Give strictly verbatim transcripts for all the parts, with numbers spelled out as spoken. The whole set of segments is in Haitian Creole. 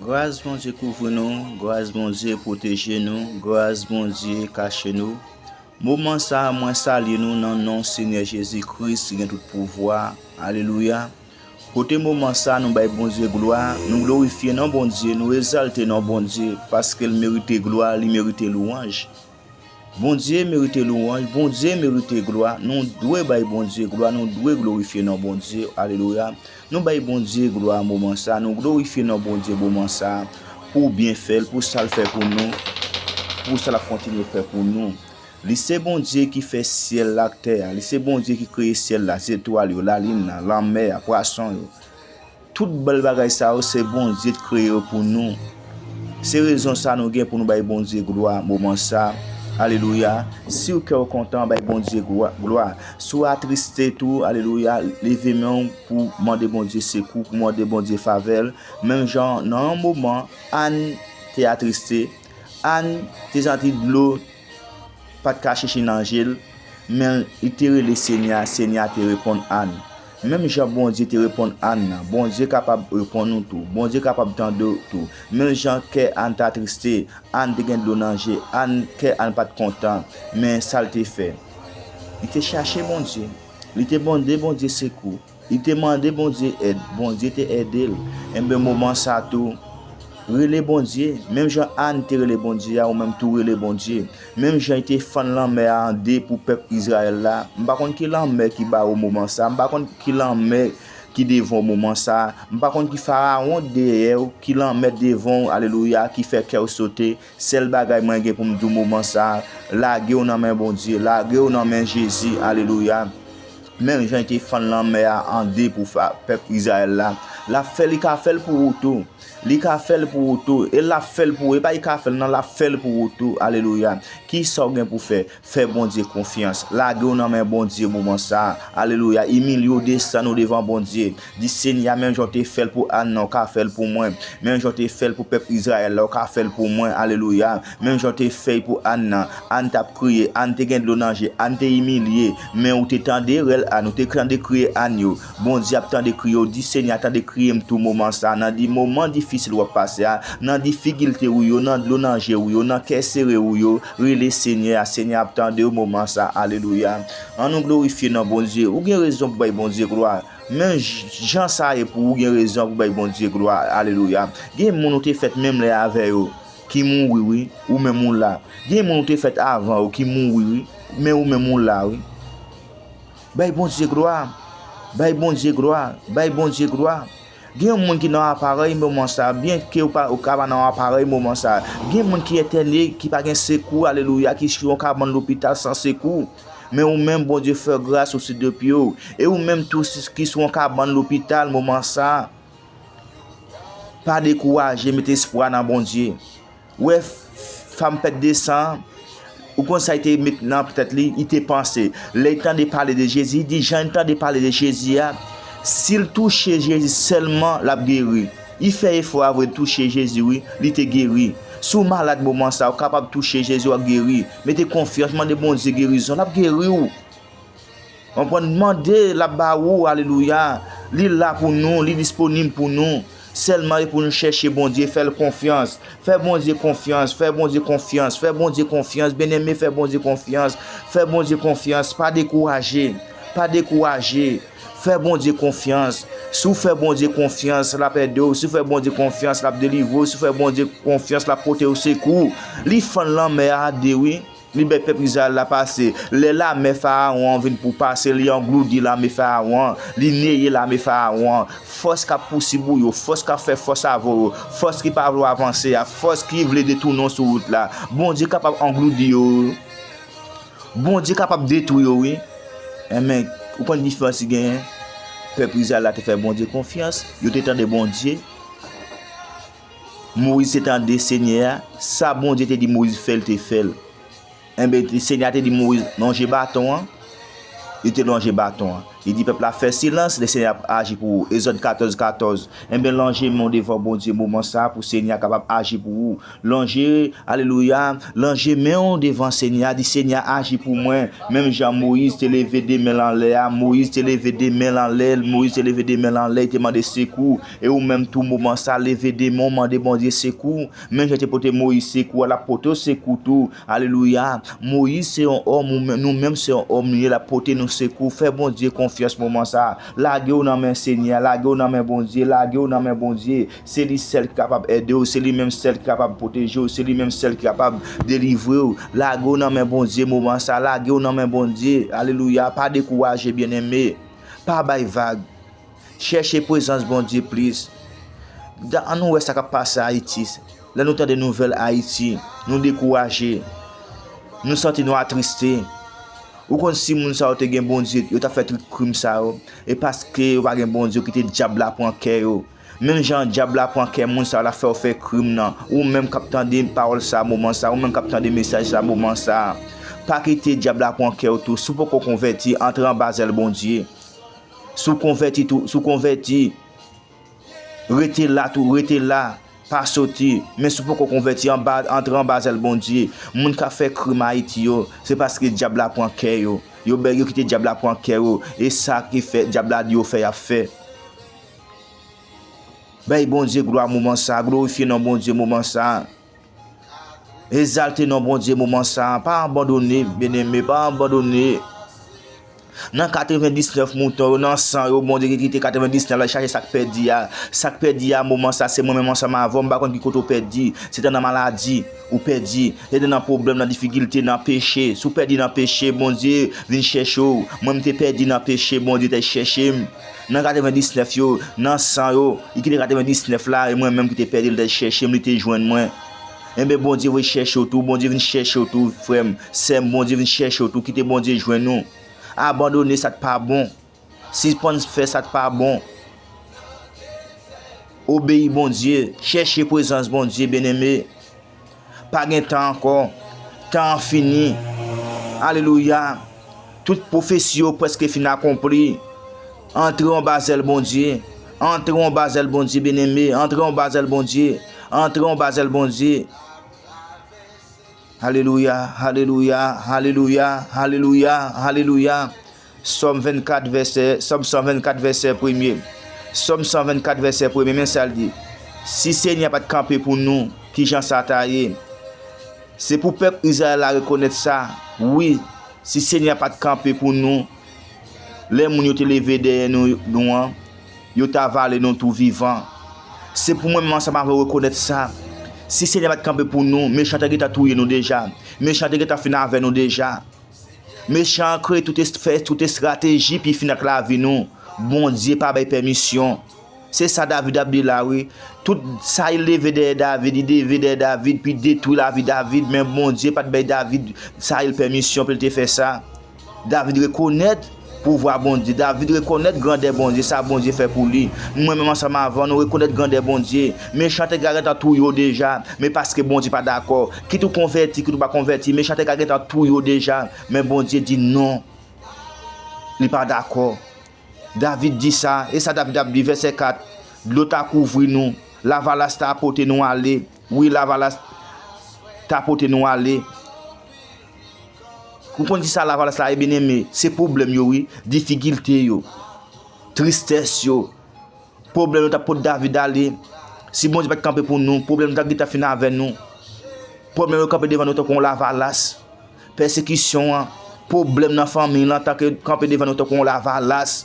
Gras Bondye kouvri nou, gras Bondye pwoteje nou, gras Bondye kache nou. Moman sa a, mwen salye nou nan non Senyè Jezi Kris ki gen tout pouvwa. Alelouya. Kote moman sa a, nou bay Bondye glwa, nou glorifye non Bondye, nou egzalte non Bondye, paske l merite glwa, li merite louwanj. Bondye merite louwanj, Bondye merite glwa. Nou dwe bay Bondye glwa, nou dwe glorifye non Bondye. Alelouya. Nou bay Bondye glwa moman sa, nou glorifye non Bondye moman sa pou byen fè l, pou sa l fè pou nou, pou sa l ap kontinye fè pou nou. Li se Bondye ki fè syèl la ak tè a. Li se Bondye ki kreye syèl la, zetwal yo, lalin nan, lanmè a, pwason yo. Tout bèl bagay sa yo, se Bondye t kreye yo pou nou. Se rezon sa nou gen pou nou bay Bondye glwa moman sa. Alelouya. Si w kè w kontan, bay Bondye glwa. Si w atriste tou, alelouya, leve men w pou mande Bondye sekou, pou mande Bondye favè l. Menm jan nan yon moman, Ann te atriste, Ann te santi dlo pa t ka chèche nan je l, men li te rele Senyè a, Senyè a te reponn Ann. Menm jan Bondye te reponn Ann nan, Bondye kapab reponn ou tou. Bondye kapab tande w tou. Menm jan kè Ann t atriste, Ann te gen dlo nan je, Ann, kè Ann pa t kontan, men sa l te fè? Li te chache Bondye. Li te mande Bondye sekou. Li te mande Bondye èd. Bondye te ede l. Enben, moman sa tou, rele Bondye. Menm jan Ann te rele Bondye a, ou menm tou rele Bondye. Menm jan li te fann lanmè a an de pou pèp Izrayèl la. M pa konn ki lanmè ki ba ou moman sa. M pa konn ki lanmè ki devan w moman sa. M pa konn ki farawon dèyè w, ki lanmè devan w, alelouya, ki fè kè w sote. Sèl bagay mwen gen pou m di w moman sa, lage w nan men Bondye, lage w nan men Jezi, alelouya. Menm jan li te fann lanmè a an de pou fa-, pèp Izrayèl la, l ap fè, li ka fè l pou ou tou. Li ka fè l pou ou tou. E l ap fè l pou ou. E pa li ka fè l, non, l ap fè l pou ou tou. Alelouya. Ki sa w gen pou fè? Fè Bondye konfyans. Lage w nan men Bondye moman sa a. Alelouya. Imilye w, desann ou devan Bondye. Di, Senyè, menm jan w te fè l pou Ann nan, w ka fè l pou mwen. Menm jan w te fè l pou pèp Izrayèl la, w ka fè l pou mwen. Alelouya. Menm jan w te fè l pou Ann nan. Ann t ap kriye, Ann te gen dlo nan je, Ann te imilye. Men ou te tande rèl Ann, ou te tande kriye Ann yo. Bondye ap tande kriye w, di, Senyè, tande kriye m tou moman sa a. Nan di moman difisil w ap pase a, nan difikilte ou yo, nan dlo nan je ou yo, nan kè sere ou yo, rele Senyè a. Senyè ap tande w moman sa a. Alelouya. An nou glorifye non Bondye. Ou gen rezon pou bay Bondye glwa. Men j-, jan sa ye pou ou gen rezon pou bay Bondye glwa. Alelouya. Gen moun ou te fèt menm lè avè yo ki mouri, wi. Ou menm ou la. Gen moun ou te fèt avan yo ki mouri, wi. Men ou menm ou la, wi. Bay Bondye glwa. Bay Bondye glwa. Bay Bondye glwa. Gen yon moun ki nan aparèy moman sa, byen ke ou pa, ou ka pa nan aparèy moman sa. Gen moun ki entène, ki pa gen sekou, alelouya, ki sou yon kabann lopital san sekou. Men ou menm, Bondye fè gras ou sou de pye w. E ou menm tou si, ki sou yon kabann lopital moman sa, pa dekouraje, mete espwa nan Bondye. Ou wè f-, fanm pèt de san an, ou konn sa li te met nan tèt li, li te panse. Lè li tande pale de Jezi, li di jan li tande pale de Jezi a, si l touche Jezi sèlman, l ap geri. Li fè efò a vre, li touche Jezi, wi, li te geri. Si w malad moman sa, ou kapab touche Jezi, w ap geri. Mete konfyans, mande Bondye gerizon, l ap geri w. Konprann, mande, l ap ba ou, alelouya. Li la pou nou, li disponib pou nou. Sèlman e pou nou chèche Bondye, fè l konfyans. Fè Bondye konfyans, fè Bondye konfyans, fè Bondye konfyans, byeneme, fè Bondye konfyans. Fè Bondye konfyans, pa dekouraje, pa dekouraje. Fè Bondye konfyans. Si w fè Bondye konfyans, l ap ede w. Si w fè Bondye konfyans, l ap delivre w. Si w fè Bondye konfyans, l ap pote w sekou. Li fann lanmè a de, wi. Li bay pèp Izrayèl la pase. Lè lame Farawon an vin pou pase, li angloudi lame Farawon an, li neye lame Farawon an. Fòs k ap pousib ou yo, fòs k ap fè fòs avè w yo, fòs ki pa vle w avanse a, fòs ki vle detounen w sou wout la, Bondye kapab angloudi yo. Bondye kapab detwi yo, wi. Enben, ou konn diferans ki genyen? Pèp Izrayèl la te fè Bondye konfyans, yo te tande Bondye. Moyiz te tande Senyè a, sa Bondye te di Moyiz fè, li te fè l. Enben, Senyè a te di Moyiz, lonje baton an. Li te lonje baton an. Li di pèp la fè silans, Lesenyè ap aji pou ou. Ezòd katòz katòz. Enben, lonje men w devan Bondye moman sa a pou Senyè a kapab aji pou ou. Lonje, alelouya, lonje men w devan Senyè a, di, Senyè a, aji pou mwen. Menm jan Moyiz te leve de men l anlè a, Moyiz te leve de men l anlè, Moyiz te leve de men l anlè, li te mande sekou. E ou menm tou moman sa a, leve de men w, mande Bondye sekou. Menm jan te pote Moyiz sekou a, l ap pote w sekou tou. Alelouya. Moyiz se yon òm, ou men-, nou menm se yon òm nou ye, l ap pote nou sekou. Fè Bondye konfyans moman sa a. Lage w nan men Senyè a, lage w nan men Bondye, lage w nan men Bondye. Se li sèl ki kapab ede w, se li menm sèl ki kapab pwoteje w, se li menm sèl ki kapab delivre w. Lage w nan men Bondye moman sa a, lage w nan men Bondye. Alelouya. Pa dekouraje, byeneme. Pa bay vag. Chèche prezans Bondye plis. Da-, ann nou wè sa k ap pase Ayiti. Lè nou tande nouvèl Ayiti, nou dekouraje. Nou santi nou atriste. Ou konn si moun sa yo te gen Bondye, yo t ap fè tout krim sa yo. E paske yo pa gen Bondye, yo kite dyab la pran kè yo. Menm jan dyab la pran kè moun sa yo, l ap fè yo fè krim nan. Ou menm k ap tande pawòl sa a moman sa a, ou menm k ap tande mesaj sa a moman sa a, pa kite dyab la pran kè w tou. Si w poko konvèti, antre anba zèl Bondye. Si w konvèti tou, si w konvèti, rete la tou, rete la, pa soti. Men si w poko konvèti, anba, antre anba zèl Bondye. Moun k ap fè krim Ayiti yo, se paske dyab la pran kè yo. Yo bè, yo kite dyab la pran kè yo. E sa ki fè dyab la di yo fè, y ap fè. Bay Bondye glwa moman sa a, glorifye non Bondye moman sa a. Egzalte non Bondye moman sa a. Pa abandone, byeneme, pa abandone. Nan katrevendiznèf mouton yo, nan san yo, Bondye ki kite katrevendiznèf la chache sa k pèdi a. Sa k pèdi a, moman sa, se mwen menm ansanm avè w, m pa konn ki kote w pèdi. Se te nan maladi ou pèdi. Se te nan pwoblèm, nan difikilte, nan peche. Si w pèdi nan peche, Bondye vin chèche w. Mwen, m te pèdi nan peche, Bondye te chèche m. Nan katrevendiznèf yo, nan san yo, li kite katrevendiznèf la, e mwen menm ki te pèdi, li te chèche m, li te jwenn mwen. Enben, Bondye voye chèche w tou, Bondye vin chèche w tou, frè m, sè m, Bondye vin chèche w tou, kite Bondye jwenn ou. Abandone sa k pa bon. Sispann fè sa k pa bon. Obeyi Bondye, chèche prezans Bondye, byeneme. Pa gen tan ankò. Tan an fini. Alelouya. Tout pwofesi yo prèske fin akonpli. Antre anba zèl Bondye. Antre anba zèl Bondye, byeneme. Antre anba zèl Bondye. Antre anba zèl Bondye. Alelouya, alelouya, alelouya, alelouya, alelouya. Sòm vennkat, vèsè, Sòm san vennkat, vèsè premye. Sòm san vennkat, vèsè premye, men sa l di. Si Senyè a pa t kanpe pou nou, ki jan sa ta ye? Se pou pèp Izrayèl la rekonèt sa. Wi, si Senyè a pa t kanpe pou nou, lè moun yo te leve dèyè nou, nou an, yo ta vale nou tou vivan. Se pou mwen menm ansanm avè w rekonèt sa. Si Senyè a pa t kanpe pou nou, mechan te gentan touye nou deja. Mechan te gentan fin avè nou deja. Mechan an kreye tout est-, fè tout estrateji pou l fin ak lavi nou. Bondye pa bay pèmisyon. Se sa David ap di la, wi. Tout Sayil leve dèyè David, li leve dèyè David, pou l detwi lavi David, men Bondye pa t bay David, Sayil pèmisyon pou l te fè sa. David rekonèt pouvwa Bondye, David rekonèt grandè Bondye, sa Bondye fè pou li. Mwen menm ansanm avè w, nou rekonèt grandè Bondye. Mechan te ka gentan touye w deja, men paske Bondye pa dakò. Kit ou konvèti, kit ou pa konvèti, mechan te ka gentan touye w deja, men Bondye di non. Li pa dakò. David di sa, e sa David ap di, vèsè kat, dlo ta kouvri nou, lavalas ta pote nou ale. Wi, lavalas ta pote nou ale. Ou konn ki sa lavalas la ye, byeneme? Se pwoblèm yo, wi, difikilte yo, tristès yo. Pwoblèm yo t ap pote David ale. Si Bondye pa t kanpe pou nou, pwoblèm yo t ap gentan fin avè nou. Pwoblèm yo kanpe devan nou tankou yon lavalas. Pèsekisyon an, pwoblèm nan fanmi lan, tanke kanpe devan nou tankou yon lavalas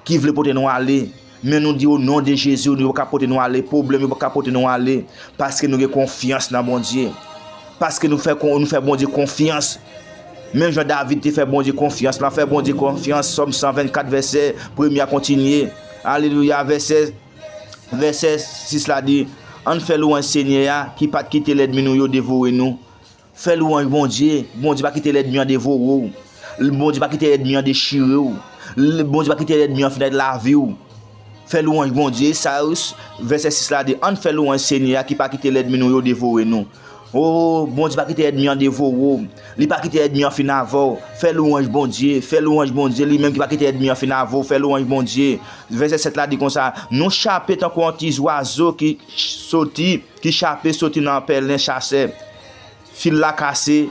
ki vle pote nou ale. Men nou di, o non de Jezi, yo pa ka pote nou ale. Pwoblèm yo pa ka pote nou ale. Paske nou gen konfyans nan Bondye. Paske nou fè kon-, nou fè Bondye konfyans. Menm jan David te fè Bondye konfyans, l ap fè Bondye konfyans. Sòm san vennkat, vèsè premye a kontinye. Alelouya, vèsè, vèsè sis la di, ann fè lwanj Senyè a, ki pa t kite lènmi nou yo devore nou. Fè lwanj Bondye. Bondye pa kite lènmi an devore w. Bondye pa kite lènmi an dechire w. L-, Bondye pa kite lènmi an fin ak lavi w. Fè lwanj Bondye. Sa, vèsè sis la di, ann fè lwanj Senyè a ki pa kite lènmi nou yo devore nou. Oh, Bondye pa kite ènmi an devore w. Li pa kite ènmi an fin avè w. Fè lwanj Bondye, fè lwanj Bondye, li menm ki pa kite ènmi an fin avè w, fè lwanj Bondye. Vèsè sèt la di konsa, nou chape tankou yon ti zwazo ki soti, ki chape soti nan pèlen chasè. Fil la kase,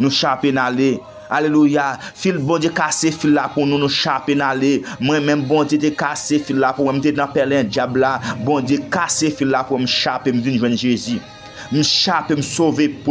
nou chape n ale. Alelouya. Fil, Bondye kase fil la pou nou, nou chape n ale. Mwen menm, Bondye te kase fil la pou mwen, m te nan pèlen dyab la. Bondye kase fil la pou mwen, m chape, m vin jwenn Jezi. M chape, m sove pou l,